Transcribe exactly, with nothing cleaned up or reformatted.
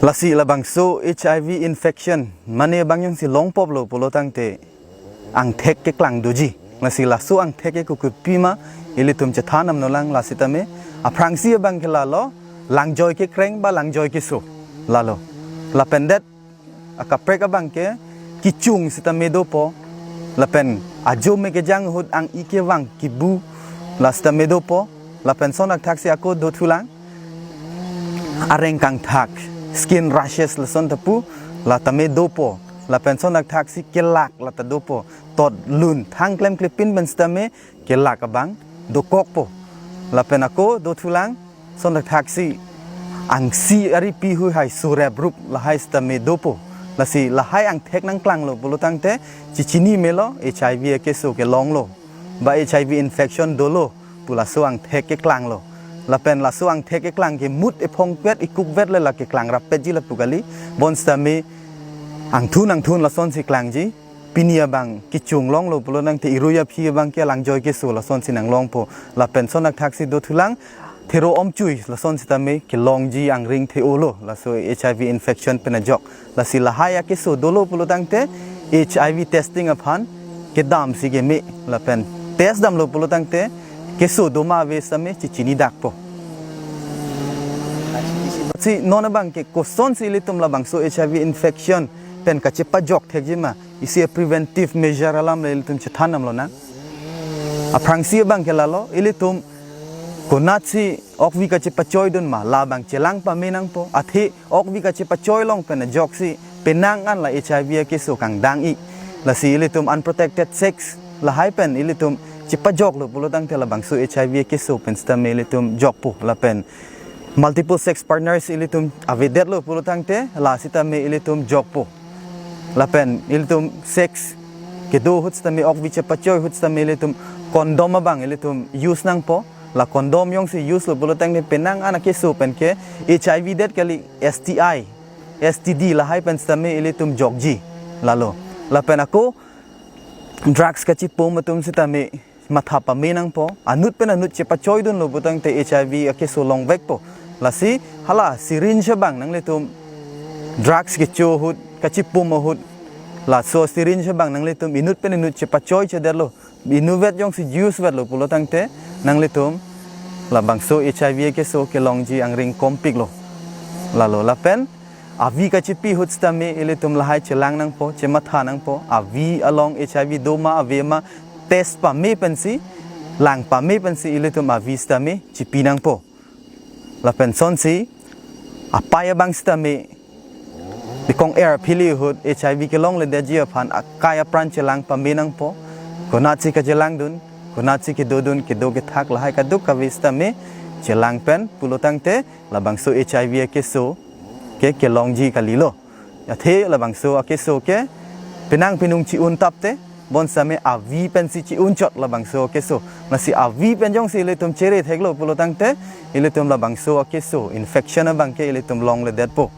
Lasi labangso H I V infection mane bang jongsi longpoplo pulo tangte angthek keklang doji. Lasi laso angthek ke kokopi ma ilitum chethan damnolang. Lasi tame aphrangsi abang ke lalo, langjoi kekreng ba langjoi keso, lalo. Lapen det akaprek abang ke kechung sitame dopo. Lapen ajo me kejang ahut ang-i kevang kibu la sitame dopo. Lapen lason athak si ako dothulang, areng kangthak, skin rashes lason ta pu, la tame dopo. Lapen lason athak si kelak la ta dopo. Tot lun thang klemklepin pen sitame kelak abang dokokpo. Lapen ako dothulang, lason athak si angsi aripi huihai, surep rup lahai sitame dopo. Lasi lahai angthek nangklanglo pulo tangte chechini melo, H I V akeso kelonglo ba H I V infection dolo pu laso angthek keklanglo. Lapen laso angthek keklang ke mut ephong vet, ikup vet le la keklang rapetji lapu kali. Bonsitame angthun angthun lasonsi klangji. Pini abang kechung longlo pulo tangte irui aphi abang ke langjoi keso lasonsi nanglongpo. Lapen lason athak si dothulang, thero omchui lason sitame kelongji angring the-olo laso H I V infection pen ajok. Lasi lahai akeso dolo pulo tangte H I V testing aphan kedam si keme, lapen test damlo pulo tangte keso doma ave sitame chechini dakpo. Si non abang ke kosonsi ilitum labangso H I V infection pen kachepajok thekji ma, isi preventive measure alam le ilitum chethan damlonang. Aphrangsi abang ke lalo, ilitum konatsi okvi kachepachoidun ma, labang chelang pame nangpo. Athe okvi kachepachoi long pen ajoksi penang an la H I V akeso kangdang-i. Lasi ilitum unprotected sex lahai pen ilitum chepajoklo pulo tangte labangso H I V akeso pen sitame ilitum jokpo. Lapen multiple sex partners ilitum avedetlo pulo tangte la sitame ilitum jokpo. Lapen ilitum sex kedo ahut sitame, okvi chepachoi ahut sitame ilitum condom abang ilitum use nangpo. La condom jongsi use lo pulo tangte penang an akeso pen ke H I V det kali, S T I, S T D lahai pen sitame ilitum jokji, lalo. Lapen ako drugs kachipum atum sitame matha pame nangpo. Anut pen anut chepachoidunlo pulo tangte H I V akeso longvekpo. Lasi hala syringe abang nanglitum drugs kecho ahut, kachipum ahut, laso syringe abang nanglitum inut pen inut chepachoi chedetlo, inutvet jongsi use vetlo pulo tangte nanglitum labangso H I V akeso kelongji angring kompiklo, lalo. Lapen avi kachipi ahut sitame ilitum lahai chelang nangpo, chematha nangpo. Avi along H I V doma ave ma test pame pensi, lang pame pensi ilitum avi sitame chipi nangpo. Lapen lasonsi apai abang sitame bikong er phili ahut H I V kelongledetji aphan akai apran chelang pame nangpo. Konatsi kachelangdun, konatsi kedodun, kedo kethak lahai kadokave sitame chelang pen pulo tangte labangso H I V akeso ke kelongji kalilo. Athe labangso akeso ke penang penung chi-un tapte, bonsitame avi pensi chi-un chot labangso akeso. Lasi avi pen jongsi ilitum chere theklo pulo tangte ilitum labangso akeso infection abang ke ilitum longledetpo.